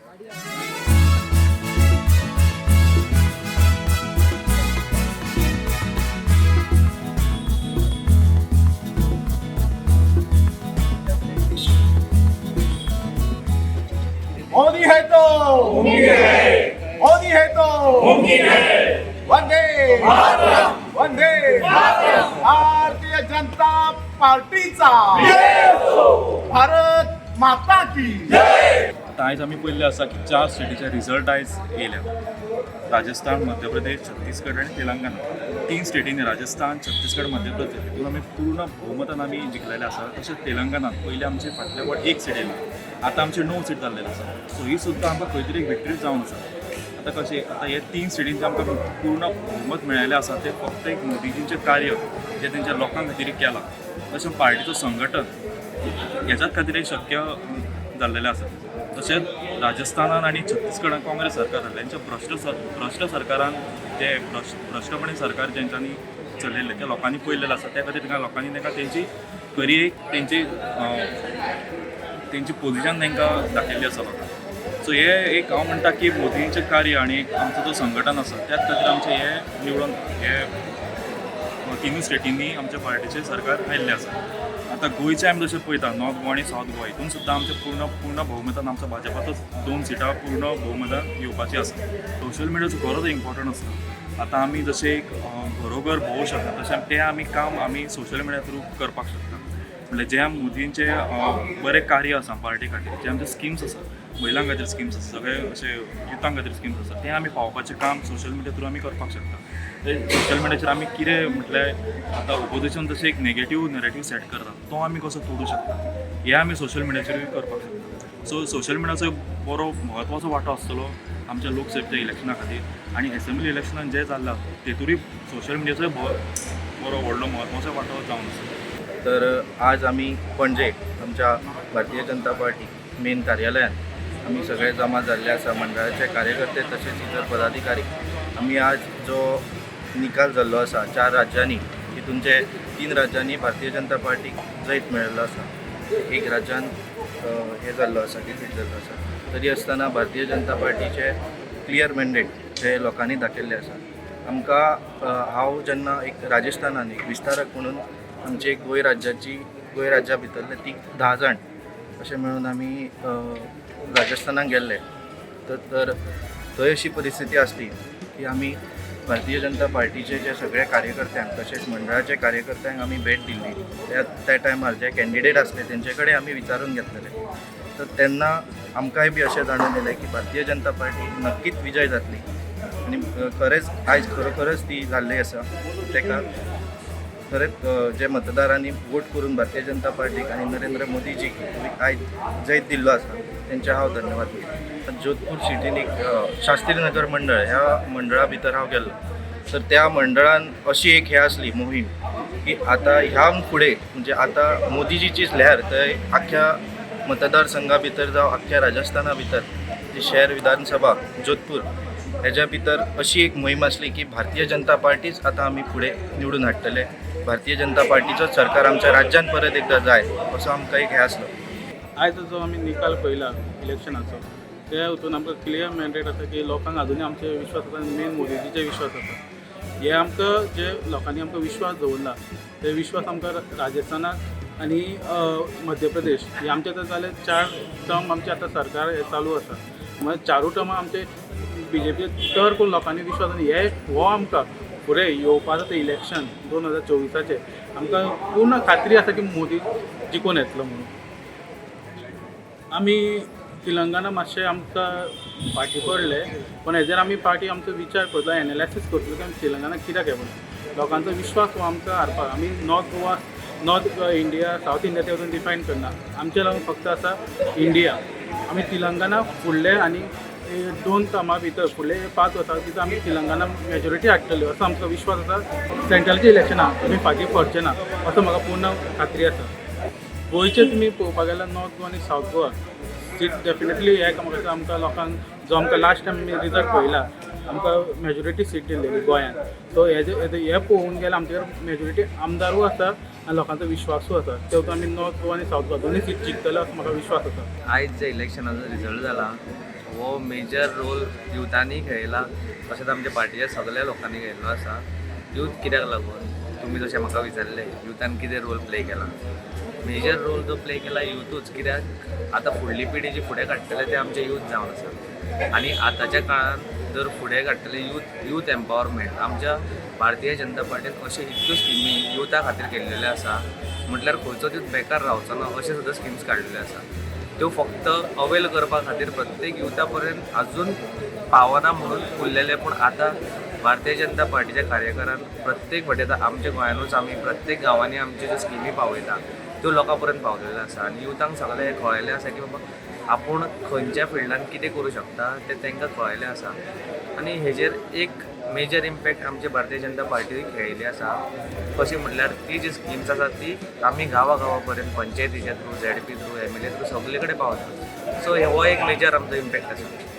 मोदी है तो मुमकिन है, मोदी है तो मुमकिन है। वंदे वंदे भारतीय जनता पार्टीचा। भारत माता की। आतां आयज आमी पयल्लें आसा की चार स्टेटीचे रिजल्ट आयज येयल्या: राजस्थान, मध्य प्रदेश, छत्तीसगड आनी तेलंगणा। तीन स्टेटींनी, राजस्थान, छत्तीसगड, मध्य प्रदेश, हितून आमी पूर्ण भोवमतान आमी जिखलेले आसा। तशेंच तेलंगणात पयलीं आमचे फाटल्या फावट एक सीट येयली, आतां आमचे णव सीट जाल्लेले आसा। सो ही सुद्दां आमकां खंय तरी एक विक्ट्री जावन आसा। आतां कशें, आतां हे तीन स्टेटींचे आमकां पूर्ण भोवमत मेळिल्लें आसा, तें फक्त एक मोदीजींचें कार्य जें तेंच्या लोकां खातीर केलां, तशें पार्टीचो संघटन, हेच्याच खातीर हें शक्य जाल्लेलें आसा। तशेंच राजस्थानान आनी छत्तीसगडान काँग्रेस सरकार जाल्लें, तेंच्या भ्रश्ट सरकारान जे भ्रश्टपणे सरकार जेंच्यांनी चलयल्लें, तें लोकांनी पळयल्लें आसा। त्या खातीर तांकां लोकांनी तांकां तेंची खरी एक तेंची तेंची पोझिशन तांकां दाखयल्ली आसा लोकांक। सो हे एक हांव म्हणटा की मोदींचें कार्य आनी एक आमचो जो संघटन आसा, त्याच खातीर आमचें हें निवडून हे तिनूय स्टेटींनी आमच्या पार्टीचें सरकार आयिल्लें आसा। आतां गोंयचें आमी जशें पळयता, नॉर्थ गोवा आनी सावथ गोवा, हितून सुद्दां आमचें पूर्ण पूर्ण भोवमतान आमचो भाजपाचोच दोन सिटां पूर्ण भोवमतान येवपाची आसा। सोशल मिडियाचो खरोच इम्पॉर्टंट आसता। आतां आमी जशें एक घरोघर भोंवूं शकता, तशें तें आमी काम आमी सोशल मिडिया थ्रू करपाक शकता। म्हणल्यार जें मोदींचें बरें कार्य आसा पार्टी खातीर, जे आमचे स्किम्स आसा, महिलां खातीर स्किम्स आसा, सगळे अशे युथां खातीर स्किम्स आसा, तें आमी पावोवपाचें काम सोशल मिडिया थ्रू आमी करपाक शकता। ते सोशल मिडियाचेर आमी कितें म्हटल्यार, आतां ओपोजिशन जशें एक नेगेटीव नरेटीव सेट करता, तो आमी कसो तोडूं शकता, हें आमी सोशल मिडियाचेरूय करपाक शकता। सो सोशल मिडियाचो एक बरो म्हत्वाचो वांटो आसतलो आमच्या लोकसभेच्या इलेक्शना खातीर आनी एसेंब्ली इलेक्शनान जें जाल्लां, तेतूरूय सोशल मिडियाचोय बरो व्हडलो म्हत्वाचो वांटो जावन आसा। तर आज आमी पणजे आमच्या भारतीय जनता पार्टी मेन कार्यालयात आमी सगळे जमा जाल्ले आसा, मंडळाचे कार्यकर्ते तशेंच इतर पदाधिकारी। आमी आज जो निकाल जाल्लो आसा चार राज्यांनी, तितूनचे तीन राज्यांनी भारतीय जनता पार्टीक जैत मेळिल्लो आसा, एक राज्यान हें जाल्लो आसा, डिफीट जाल्लो आसा। तरी आसतना भारतीय जनता पार्टीचे क्लियर मॅन्डेट जे लोकांनी दाखयल्ले आसा आमकां, हांव जेन्ना एक राजस्थानान एक विस्तारक म्हणून आमचे गोंय राज्याची, गोंय राज्या भितरले ती 10 जाण अशें मेळून आमी राजस्थानाक गेल्ले, तर तर थंय अशी परिस्थिती आसली की आमी भारतीय जनता पार्टीचे जे सगळे कार्यकर्त्यांक तशेंच मंडळाचे कार्यकर्त्यांक आमी भेट दिल्ली। त्या त्या टायमार जे कॅन्डिडेट आसले, तेंचे कडेन आमी विचारून घेतलेले, तर तेन्ना आमकांय बी अशें जाणून येयलें की भारतीय जनता पार्टी नक्कीच विजय जातली आनी खरेंच आयज खरोखरच ती जाल्ली आसा। ताका खरेंच जे मतदारांनी वोट करून भारतीय जनता पार्टीक आनी नरेंद्र मोदीजीक आयज जैत दिल्लो आसा, तेंचे हांव धन्यवाद दिता। जोधपूर सिटीन एक शास्त्री नगर मंडळ, ह्या मंडळा भितर हांव गेल्लो, तर त्या मंडळान अशी एक हें आसली मोहीम की आतां ह्या फुडें म्हणजे आतां मोदीजीचीच लहर थंय आख्ख्या मतदारसंघा भितर जावं आख्ख्या राजस्थाना भितर, जी शहर विधानसभा जोधपूर हेज्या भितर अशी एक मोहीम आसली की भारतीय जनता पार्टीच आतां आमी फुडें निवडून हाडटले, भारतीय जनता पार्टीचोच सरकार आमच्या राज्यान परत एकदां जाय, असो आमकां एक हें आसलो। आयज जो आमी निकाल पळयला इलेक्शनाचो, त्या हितून आमकां क्लियर मॅन्डेट आसा की लोकांक अजुनूय आमचे विश्वास आसा आनी मेन मोदीजीचेर विश्वास आसा। हे आमकां जे लोकांनी आमकां विश्वास दवरला, ते विश्वास आमकां राजस्थानाक आनी मध्य प्रदेश हे आमचे आतां जाले चार टर्म आमचें आतां सरकार हें चालू आसा। म्हणजे चारूय टर्मा आमचे बीजेपी तर करून लोकांनी विश्वास आनी हे हो आमकां फुडें येवपा आसा तें इलेक्शन 2024आचें आमकां पूर्ण खात्री आसा की मोदी जिखून येतलो म्हणून। आमी तेलंगणा मातशें आमकां फाटीं पडले, पूण हेजेर आमी पार्टी आमचो विचार करतलो, एनालायसीस करतलो की आमी तेलंगणा कित्याक हें म्हणून लोकांचो विश्वास हो आमकां हाडपाक। आमी north Goa, north India, south India ते वचून डिफायन करना। आमचे लागून फक्त आसा इंडिया। आमी तेलंगणा फुडले आनी दोन टर्मा भितर, फुडले 5 वर्सां भितर आमी तेलंगणा मेजॉरिटी हाडटले असो आमचो विश्वास आसा। सेंट्रलच्या इलेक्शनाक आमी फाटीं पडचे ना, असो म्हाका पूर्ण खात्री आसा। गोंयचे तुमी पळोवपाक गेल्यार नॉर्थ गोवा आनी सावथ गोवा सीट डेफिनेटली हे म्हाका आमकां लोकांक जो आमकां लास्ट टायम आमी रिजल्ट पळयला, आमकां मेजॉरिटी सीट दिल्लेली गोंयांत। सो हेजे हे पळोवंक गेल्यार आमचे कडेन मेजॉरिटी आमदारूय आसा आनी लोकांचो विश्वासूय आसा। ते आमी नॉर्थ गोवा आनी सावथ गोवा दोनूय सीट जिखतले असो म्हाका विश्वास आसा। आयज जे इलेक्शनाचो रिजल्ट जाला हो मेजर रोल युथांनी खेळयला, तशेंच आमच्या पार्टीच्या सगळ्या लोकांनी खेळिल्लो आसा. यूथ कित्याक लागून तुमी जशें म्हाका विचारलें, युथान कितें रोल प्ले केला, मेजर रोल जो प्ले केला युथूच, कित्याक आतां फुडली पिढी जी फुडें काडटले ते आमचे यूथ जावन आसा. आनी आतांच्या काळांत जर फुडें काडटले यूथ, यूथ एम्पावरमेंट, आमच्या भारतीय जनता पार्टीन अश्यो इतक्यो स्किमी युथा खातीर केल्लेल्यो आसा, म्हटल्यार खंयचोच यूथ बेकार रावचो ना अश्यो सुद्दां स्किम्स काडलेल्यो आसा. त्यो फक्त अवेल करपा खातीर प्रत्येक युथा पर्यंत अजून पावना म्हणून उरलेले, पूण आतां भारतीय जनता पार्टीच्या कार्यकारान प्रत्येक फावटी, आतां आमच्या गोंयानूच आमी प्रत्येक गांवांनी आमच्यो ज्यो स्किमी पावयता त्यो लोकां पर्यंत पावलेल्यो आसा. आनी युथांक सगळें हें कळिल्लें आसा की बाबा आपूण खंयच्या फिल्डान कितें करूं शकता तें तांकां कळिल्लें आसा. आनी हेजेर एक मेजर इम्पॅक्ट आमची भारतीय जनता पार्टी खेळिल्ली आसा. कशी म्हटल्यार ती जी स्किम्स आसा ती आमी गांवा गांवा पर्यंत पंचायतीच्या through, ZP through, MLA through सगळे कडेन पावता. सो हो एक मेजर आमचो इम्पॅक्ट आसा.